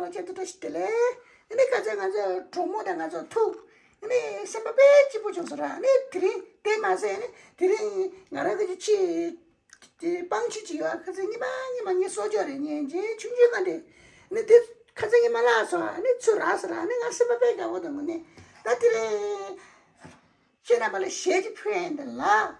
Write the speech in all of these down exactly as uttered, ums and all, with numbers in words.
ལ་ཆེད་དུ་བཀྲ་ཤིས་བདེ་ལེགས། ཨ་ནི་ཁ་ཚ་ང་ཚོ་གྲོགས་མོ་དང་ང་ཚོ་ཐུག་ཨ་ནི་སེམས་པ་དཔེ་སྐྱིད་པོ་བྱུང་སོང་ར། ཨ་ནི་དེ་རིང་དེ་མ་ཟད་ཨ་ནི་དེ་རིང་ང་རང་གི་ཆེད། དེ་སྤང་ཆུ་ཅིག་ཡོད། ཁ་ཚ་ཉི་མ་ཉི་མ་ངས་གསོ་སྐྱོང་རེ་ཉན་རྗེས་ཆུང་ཆུང་ག་འདྲེ་ནི་དེ་ཁ་ཚ་ཉི་མ་ལགས་སོ། ཨ་ནི་ཚུར་རག་སོ་ར། ཨ་ནི་ང་སེམས་པ་དཔེ་དགའ་བོ་དང་ངུ་ནས་ད་དེ་རེད། ཁྱེད་རྣམ་པ་ལ་གཞས་ཅིག་ཕུལ་ཡིན་ད་ལ།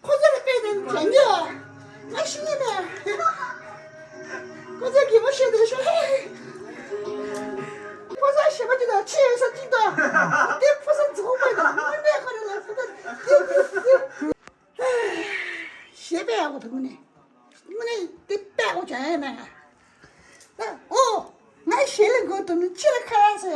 ཁོ་ཚོ་ལ་དཔེ་དེ་དྲན་གྱི་ང་ཤི་ཉེ་མེད། ཁོ་ཚོ་གི་མོ་ཤེས་དེ་ཤོ་ཧེ། ཕོ་གསར་ཞེ་པོ་ཅིག་དང་ཆེ་ཡོད་ས་གཅིག་དང་། དེ་ཕོ་གསར་རྫོགས་པ་དང་དངོས་གནས་ཁོ་རེ་ལ་ཕོ་གསར་ཞེ་པོ་ཡག་པོ་འདུག་ནས། དངོས་གནས་དེ་དཔེ་ཡག་པོ་བྱུང་ཡོད་མེད། ཨོ། ང་ཞེ་ལེ་མགོ་དུ་ནི་ཕྱི་ལ་ཁ་ཡག་སོ།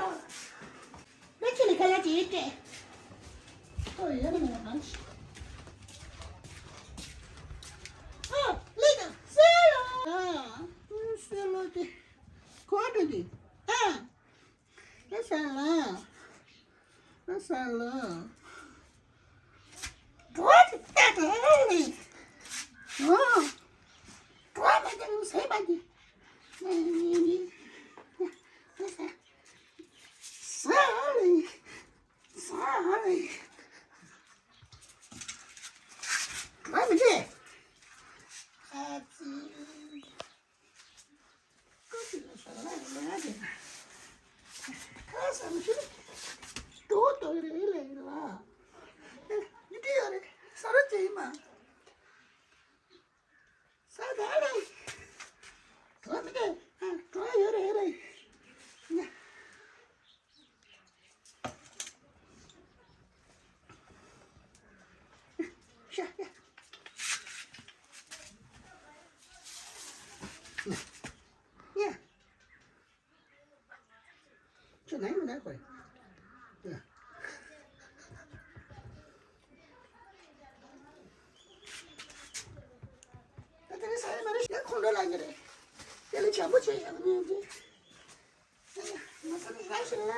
རོགས། ང་ཁྱེད་ལ་ཁ་ཡ་ཅིག་སྤྲད། ཨོ་ཡ་ན་མ་ན་གང་ཞིག་ཨོ་ལི་ཀ་སེ་ལོ། ཨ་སེ་ལོ་དེ་གོ་འདྲ་དེ། ཨ་ལ་ས་ལ་ལ་ས་ལ། འགྲོ་དེ་ལྟ་དེ་ལས། ཨོ། འགྲོ་མ་དེ་ལ་ཟས་པ་དེ། ནི་ནི་ནི། ལ་ས། ཟ་ལས། ཟ་ལས། འགྲོ་མི་དེ། ཨ་ཙི། ཤ་ཡ། ཡ། ཁྱོད་ནང་མི་ནང་གོ་ཡ། ད་དེ་ནི་ས་ཡ་མ་རེད་ཤག་ཁོང་ཁྲོ་ལངས་ཀྱི་རེད། དེ་ལས་བྱམས་པོ་བྱས་ཤག་ཉན་གྱི། མ་སེམས་ཤ་ཤི་ལ།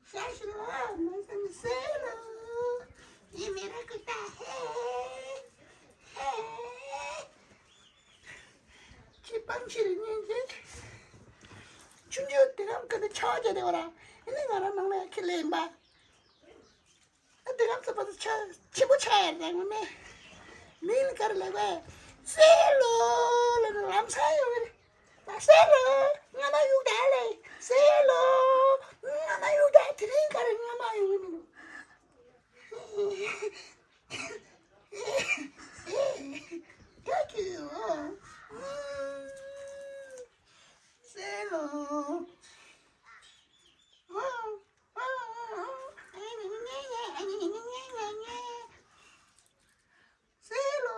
ཤ་ཤི་ལ་མ་སེམས་སེ་ལ། ཡི་མི་ར་ཀུ་ཏ་ཧེ། ཧེ། ཁྱི་སྤང་ཕྱིར་ཉན་གྱི། ཆུང་ཆུང་དེ་གམ་ཀ་ནས་ཆ་བ་བྱས་ཏེ་བ་ར། ཨ་ནི་ང་རང་ནང་ལ་ཡ་ཁྱི་ལེན་པ། ཨ་དེ་གམ་ཚ་པ་ཚ་ཆེ་པོ་ཆ་ཡ་ར་ངོ་མེ། མིང་ལ་ག་རེ་ལབ་པས། སེ་ལོ་ལབ་ན་ལམ་སང་ཡོང་གི་རེད། ད་སེ་ལོ། ང་མ་གཡུག་ད་ལེ། སེ་ལོ། ང་མ་གཡུག་ད་དེ་རིང་ག་རེ་ང་མ་གཡུག་གི་མི་འདུག་ད་ཁྱོད་ཡོང་། སེ་ལོ། སེ་ལོ།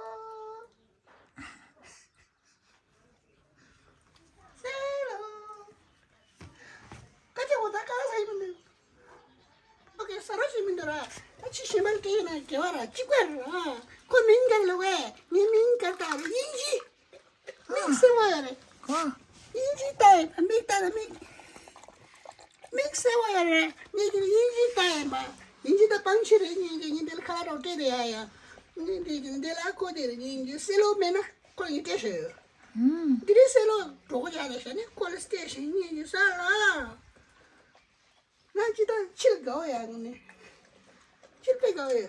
སེ་ལོ། ཀ་ཅི་འོ་ད་ཀ་ས་ཡི་མི་འདུག་ཨོ་ཀེ་ས་ར་ཞིག་མི་འདུག་ར། ད་ཆི་ཤེས་མ་ལ་ཀེ་ན་དགེ་བ་ར་གཅིག་པ་ར། ཁོ་མིང་ག་རེ་ལབ་པས། ངའི་མིང་ག་རེ་ད་ར་དབྱིན་ཇི། མིག་སེར་བོ་ཡོད་རེད། ཨ། དབྱིན་ཇི་ལྟ་ཡིན་པ་མིག་ལྟ་ན་མིག་མིག་སེར་བོ་ཡོད་རེད། ངས་ཀྱི་དབྱིན་ཇི་ལྟ་ཡིན་པ། དབྱིན་ཇི་ལྟ་སྤང་ཕྱིར་རེད། ངས་ཀྱི་ངས་འདི་ལ་ཁ་རོག་སྤྲད་དེ་ཡ་ཡ། ངས་འདི་ཀྱི་འདི་ལ་ཁོ་དེ་རེད། ངས་ཀྱི་སེ་ལོ་མེད་ན་ཁོ་ངས་སྤྲད་ཤེས་ཡོད། ཨུམ། འདི་རེད་སེ་ལོ་གྲོགས་པོ་ཅག་ལ་ཤ་ནི་ཁོ་ལ་སྤྲད་ཤེས། ངས་ཀྱི་ས་ལ། ང་ཅི་ད་ཕྱིར་དགའ་བ་ཡ་ངས་ནི། ཕྱིར་དཔེ་དགའ་བ་ཡ།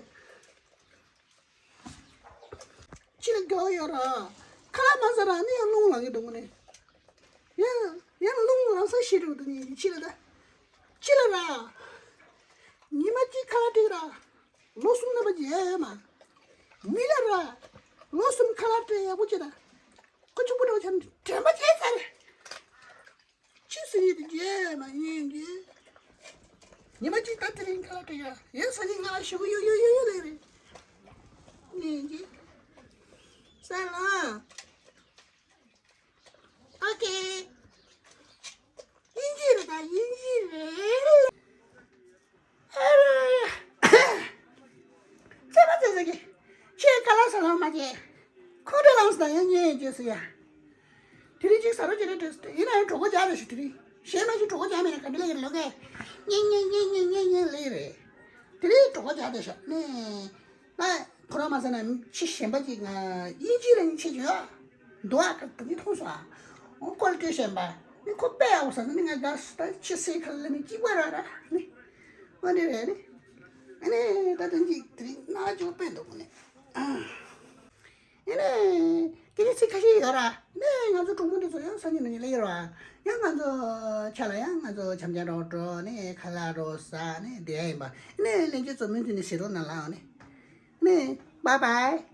ཕྱི་ལ་རྒྱག་ཡོད་ར། ཁ་ལག་མ་ཟ་ར་ནི་ཡང་རླུང་ལངས་ཀྱི་འདུག་ནི། ཡང་ཡང་རླུང་ལངས་ས་ཤི་འགྲོ་འདུག་ནི་ཕྱི་ལ་ད། ཕྱི་ལ་ར། ཉི་མ་གཅིག་ཁ་ལག་སྤྲད་ར། ལོ་གསུམ་རྣམ་པ་རྒྱལ་ཡོད་མ། མི་ལ་ར། ལོ་གསུམ་ཁ་ལག་སྤྲད་ཡག་པོ་བྱེད་ད། ཁོ་ཕྱུག་པོ་འགྲོ་ཆ་དྲན་པ་བྱས་ཚར། ཅི་ཟེར་ཡིན་དེ་རྗེས་མ་ཡིན་གྱི། ཉི་མ་གཅིག་ད་དེ་རིང་ཁ་ལག་སྤྲད་ཡ་ཡིན་ས་ནི་ང་ཞུ་གི་ཡོད་ཡོད་ཡོད་ཡོད་ལེ་རེད། ཡིན་གྱི། ས་ལ། ཨོ་ཀེ། དབྱིན་ཇི་རེད་ད་དབྱིན་ཇི་རེད། ཨ་ར་ཡ། ཚེ་མ་ཚེ་ཟེར་གི། ཁྱེད་ཁ་ལག་ཟ་ལོང་མ་བྱེད། ཁོང་ཁྲོ་ལངས་སོང་ཡང་ཉན་རྗེས་སུ་ཡ། དེ་རིང་གཅིག་ཟ་རོ་བྱེད་རེ་བྲོས་སུ་ཡིན་ན་ཡང་གྲོགས་པོ་རྒྱག་རེ་ཞུ་དེ་རིང་གཞན་མ་ཞིག་གྲོགས་པོ་རྒྱག་མེད་ན་ག་འདྲ་ལེགས་རེད་ལོ་ཀེ། ཉན་ཉན་ལེགས་རེད། དེ་རིང་གྲོགས་པོ་རྒྱག་དེ་ཤོག་ནས། ང་ཁོ་རང་མ་ཟ་ན་ཕྱི་གཞན་པ་ཅིག་ང་དབྱིན་ཇི་རང་ཆེ་ཆུང་ཡོད། འདུག་ཨ། ད་ནི་མཐོང་སོང་ཨ། འོ་ཀོལ་ཏེ་ཤན་པ། ནི་ཁོ་དཔེ་ཡག་པོ་ཟ་ནི་ང་དགའ་སོང་། ད་ཕྱི་སེ་ཁ་ལ་ནི་གཅིག་པ་ར་ར་ནི། འོ་འདི་རེད་ནི། ཨ་ནི་ད་ལྟ་འཇིག་དེ་རིང་སྣ་ཅོ་དཔེ་འདུག་ནི། ཨ་ནི་སྐད་ཆ་ཚིག་ཁ་ཤས་ཡོད་ར། ནི་ང་ཚོ་གྲོགས་མོ་འདི་ཚོ་ཡང་སང་ཉིན་ནི་ལས་ཡོད་ར། ཡང་ང་ཚོ་ཆ་ལ་ཡང་ང་ཚོ་འཆམ་འཆམ་རོགས་འགྲོ་ནི་ཁ་ལག་རོགས་ཟ་ནི་བསྡད་ཡ་ཡིན་པ། ནི་ལན་ཅི་ཚོ་མུ་མཐུད་ནི་ཟེར་རོགས་གནང་ལ་ཨ་ནི། ནི་bye bye།